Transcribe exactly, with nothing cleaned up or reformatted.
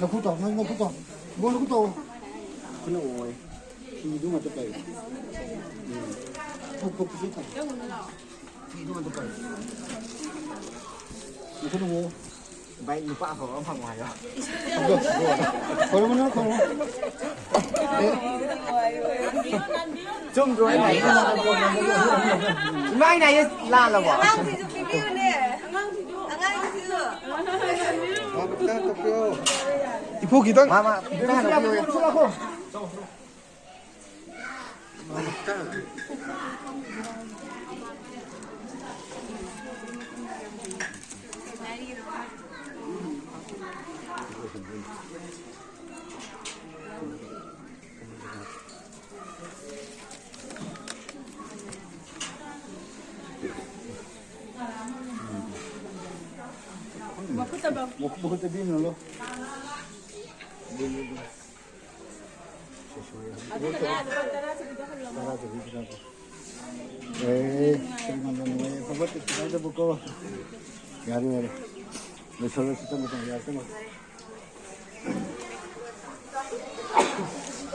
ꯅꯈꯨꯠ ꯇꯧ, ꯅꯪ ꯅꯈꯨꯠ ꯇꯧ꯫ ꯏꯕꯣ, ꯅꯈꯨꯠ ꯇꯧ꯫ ꯈꯨꯠꯅ ꯑꯣꯏ꯫ ꯐꯤꯗꯨ ꯉꯥꯛꯇ ꯄꯥꯏꯌꯨ꯫ ꯎꯝ꯫ ꯐꯨꯛ, ꯐꯨꯛ, ꯐꯨꯛ ꯇꯧ꯫ ꯐꯤꯗꯨ ꯉꯥꯛꯇ ꯄꯥꯏꯌꯨ꯫ ꯅꯈꯨꯠꯅ ꯑꯣ꯫ ꯚꯥꯏ, ꯅꯨꯄꯥ ꯑꯐꯕ ꯑꯃ ꯐꯪꯉꯣ ꯍꯥꯏꯌꯣ꯫ ꯈꯣꯏꯔꯝꯃꯣ, ꯅꯪ ꯈꯣꯏꯔꯝꯃꯣ꯫ ꯑꯦ꯫ ꯆꯨꯝꯗ꯭ꯔꯣ ꯑꯩꯅ ꯍꯥꯏꯁꯦ? ꯏꯃꯥ, ꯑꯩꯅ ꯍꯥꯏꯁꯦ ꯂꯥꯜꯂꯕꯣ? ꯑꯉꯥꯡꯁꯤꯁꯨ ꯄꯤꯕꯤꯌꯨꯅꯦ꯫ ꯑꯉꯥꯡꯁꯤꯁꯨ꯫ ꯑꯉꯥꯡꯁꯤꯁꯨ꯫ ꯏꯄꯨ ꯈꯤꯇꯪ꯫ ꯃꯥ, ꯃꯥ, ꯈꯤꯇꯪ ꯍꯥꯟꯅ ꯄꯤꯌꯣ꯫ ꯃꯈꯨꯠꯇ ꯄꯤꯅꯨ꯫ ꯑꯗꯨꯒꯅꯦ, ꯂꯨꯄꯥ ꯇꯔꯥ ꯆꯠꯄꯤꯗꯣ ꯍꯜꯂꯣ꯫ ꯇꯔꯥ ꯆꯠꯄꯤꯗꯣ ꯍꯜꯂꯣ꯫ ꯑꯦ, ꯀꯔꯤ ꯉꯝꯗ ꯅꯨꯡꯉꯥꯏ, ꯑꯐꯕ ꯇꯧꯁꯤ ꯍꯥꯏꯗꯕꯀꯣ꯫ ꯌꯥꯔꯦ, ꯌꯥꯔꯦ꯫ ꯂꯣꯏꯁꯜꯂꯁꯤ, ꯆꯠꯂꯣ, ꯆꯠꯂꯣ, ꯌꯥꯔꯦ, ꯆꯠꯂꯣ꯫